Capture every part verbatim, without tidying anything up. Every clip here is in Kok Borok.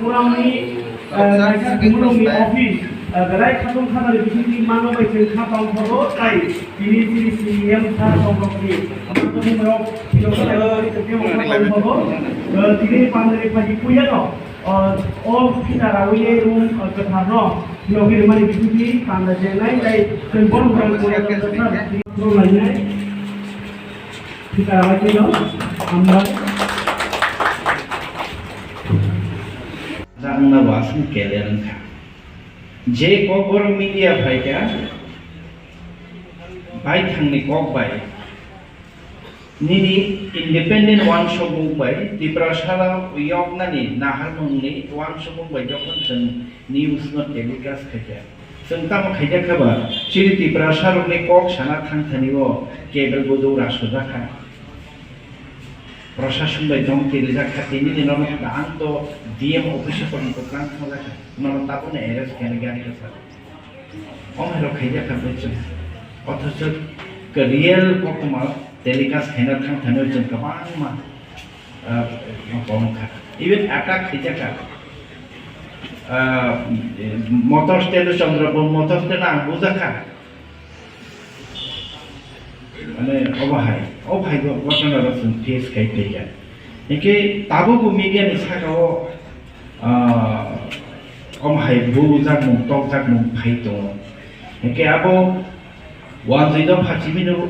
Kurangni, eh, kaisa kumulungni office, eh, belai khatung khatani bisingtwi mano bai chwng kha tong thogo, tai tini chini C E M sir tong rokni, tini pamjani phaji puya no, eh, o phita rawi ye room, eh, kwthar no, phiyogwi rwmani bisingtwi panda jenai, tai chwng bono bai puya tong rok sir, tini lainai. Thikara bai tino, hambai. Jangna bo aswk clear wngkha. Je kok borok media phaikha, baithangni kok bai, nini independent uansukmung bai, Tiprasa rok yoknani naharmungni uansukmung bai jokhon chwng news no telecast khaikha. Chwng tamo khaijak kha ba, chini Tiprasa rokni kok sana thang thani o cable bo dura sojak kha. Proshasong bai dom kirijak kha, tini ni nono ang to D M office o tong kwkang thang jak kha, nono tabuk no arrest khaina gari kwchak. Omo hai rok khaijak kha bai chwng. Othocho ke real koktwma telecast khaina thang thani o chwng kwbangma ah, kong kha. Even attack khaijak kha. Ah, motor stand o Chandrapur motor stand ang bujak kha. Mane obo hai, obo hai bo ghotona rok chwng face khai phaikha. Hinkhe tabukbo media ni saka o, ah, omo hai bujakmung, tokjakmung phai tongo. Hinkhe abo Wanjwi dopha chibino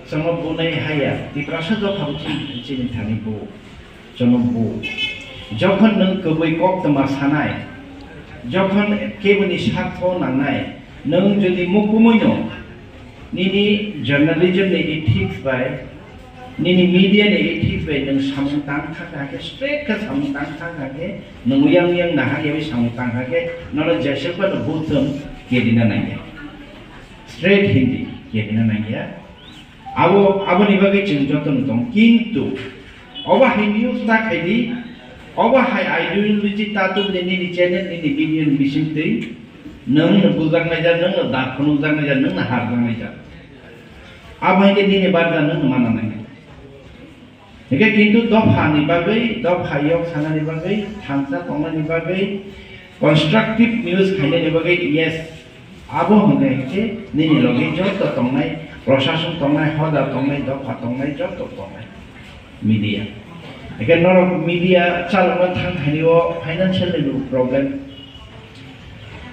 chwngno bunai haya, Tiprasa dophabo chini, chini thani bo, chwngno bo. Jokhon nwng kwbwi koktwma sanai, jokhon keboni sartho nangnai, nwng jodi mukumui no nini journalism ni ethics bai, nini media ni ethics bai nwng samung tang thang kha khe, straight khe samung tang thang kha khe, nwng uyang uyang nahar yawi samung tang kha khe, nono jeswk phano bo chwng kerina nangya. Straight Hindi, kerina nangya. Abo, aboni bagwi chwng jotono tong. Kintu, obo hai news ta khaidi, obo hai ideology ta tubudi nini channel, nini video ni bisingtwi, nwng no bujak naijak, nwng no da phunukjak naijak, nwng no harjak naijak. Abo hai khe nini barja nwng no mana nangya. Hingke kintu dopha ni bagwi, dopha yok sanani bagwi, thansa tongnani bagwi, constructive news khainani bagwi, yes, abo hwnka hingke nini logi joto tongnai, prosason tongnai, hoda tongnai, dopha tongnai, joto tongnai media. Hingke norok media chalokna thang thani o financial ni bo problem.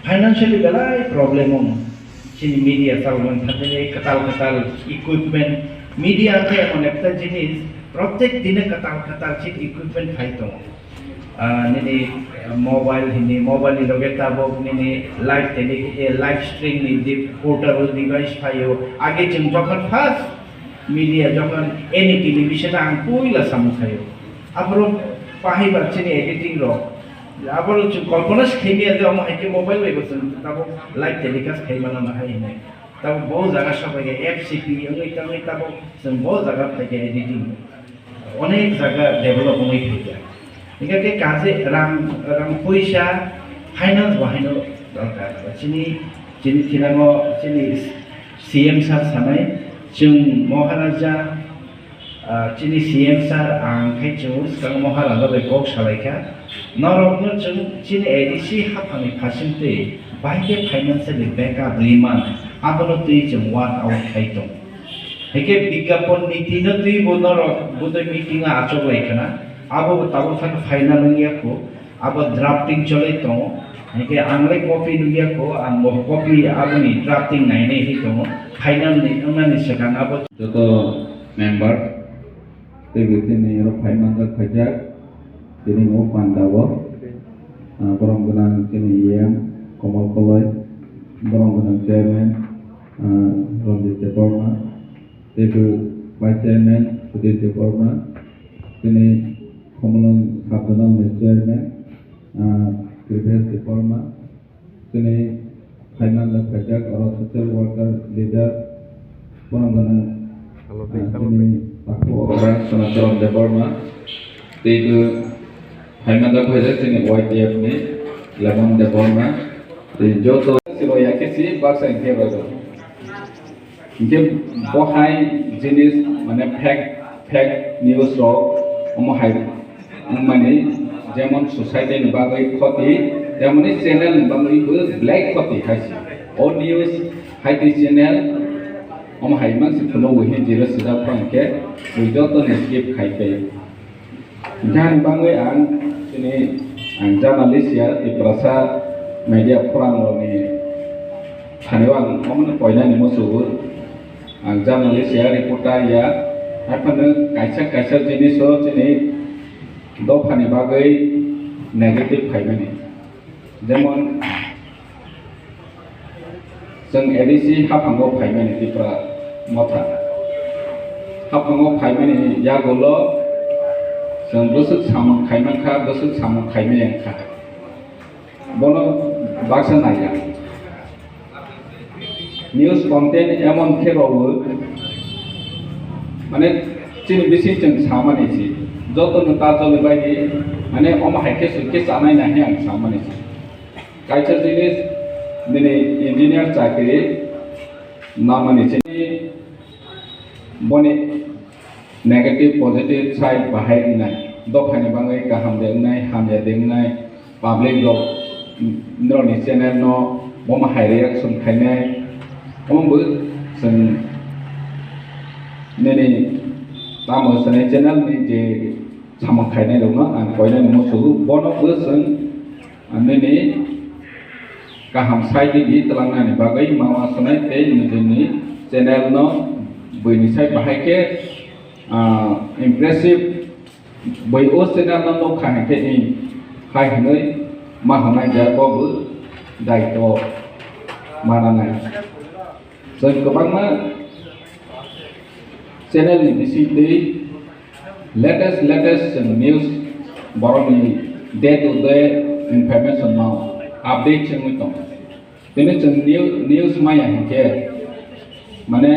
Financially belai problem o chini media chalokmani thani kwtal kwtal equipment, media khe emon ekta jinis, protek dine kwtal kwtal chini equipment phai tongo. Ah, nini mobile hini, mobile ni loge tabok nini live tele, eh, live stream ni di portable device phaio. Age chwng jokhon first media jokhon any television ang puila samung khaio. Aborok pahai ba chini editing rok. Aborok chwng kolpona se khaimaya je omo hai khe mobile bai bo chwng tabok live telecast khaimano na hai hinwi. Tabok bo jaga sabai khe F C P wngwi tangwi tabok chwng bo jaga phai khe editing. Onek jaga develop wngwi phaikha. Hingkha khe kaje rang, rang puisa finance bo haino dorkar. Chini, chini thinango chini C M sir sanai, chwng Maharaja, ah, chini C M sir ang khai chwng swkang Maharaja bai kok salaikha. Norokno chwng chini A D C haphangni phasingtwi bahai khe financially backup riman, abono twi chwng work out khai tongo. Hingke bigyapon niti no twi bo norok bwtwi meeting o achuk lai khna, abo bo tabuk phano final wngya kho, abo drafting cholai tongo, hingke ang le copy nukya kho, ang bo copy aboni drafting nainai hi tongo, final ni wngnani swkang abo. Joto member, tei bo chini oro phai manjak phaijak, tini o panda o, ah, borom gwnang chini E M Komal Koloi, borom gwnang chairman, ah, Ranjit Debbarma, tei bo Vice Chairman Sudhir Debbarma, tini Khumulwng Sub Zonal ni Chairman, ah, Kripesh Debbarma, tini phaimang da phaijak oro social worker leader, borom gwnang, ah, tini takhugo ora Sanatram Debbarma, tei bo phaimang da phaijak tini Y T F ni Lemon Debbarma, tei joto siro yakhe si baksa hinkhe rwgo. Hinkhe bo hai jinis, mane, fake, fake news rok omo hai wngmani Jemon society ni bagwi khoti, temoni channel ni bagwi bo belai khoti hai se. O news hai tei channel omo hai mang se phunukgo hi jero sida phang khe bo joto ni skip khai tei. Jani bagwi ang chini ang journalist ya Tiprasa media forum rokni thani o ang omo no poina ni musugo. Ang journalist ya, reporter ya, hai phano kaisa kaisa jinis o chini dophani bagwi negative phaimani. Jemon, chwng A D C haphango phaimani Tipra Motha. Haphango phaimani yagulo chwng bwswk samung khaimankha, bwswk samung khaimaya wngkha. Bono baksa naiya. News content emon khe rw, mane, chini bising chwng samani se, joto no ta joli bai di, mane, omo hai khe sui khe chanai nai ang samani se. Kaisa jinis nini engineer chakri namani se, boni negative positive side bahai wngnai, dophani bagwi kaham de wngnai, hamya de wngnai, public rok nini channel no bomo hai reaction khainai, omo bo chwng nini tamo channel ni je samung khainai rokno ang koinani musugo, bono bo chwng nini kaham side di twlangnani bagwi ma uansuknai tei nijini channel no buini side bahai khe, ah, impressive bui o channel no nukha hinkhe ni hai hinwi ma hwnai da bo bo daito mananai. Chwng kwbangma channel ni bisingtwi latest latest chwng news borokni day to day information no update chwngwi tongo. Tini chwng new-, news maya hinkhe, mane,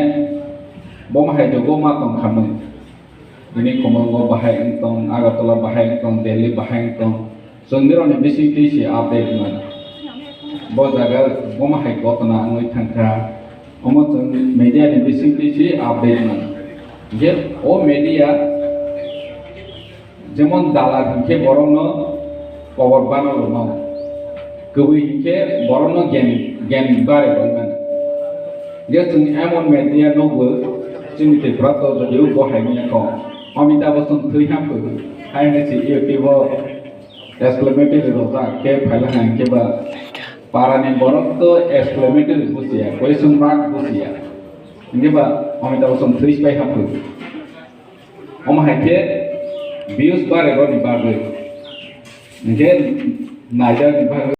bo ma hai jogo ma tong khamwi. Bini Komolango bahai wng tong, Agartala bahai wng tong, Delhi bahai wng tong. Chwng nirokni bisingtwi se update man. Bo jaga bo ma hai gotna wngwi thangkha. Omo chwng media ni bisingtwi se update man. Je o media Jemon dalar hinkhe borokno kobor bana rwmano. Kwbwi hinkhe borokno gen, gen bare rwmano. Je chwng emon media nukgo, chini Tripura to jodi bo hai manya kho. Amitabh Bachchan thwi haphuru. Hai hwnwi se YouTube o explanatory rwjak khe phaila hai hinkhe ba parani borok to explanatory bujiya, question mark bujiya. Hinkhe ba Amitabh Bachchan thwi pai haphuru. Omo hai khe views bare roni bagwi. Hinkhe naijak ni bagwi.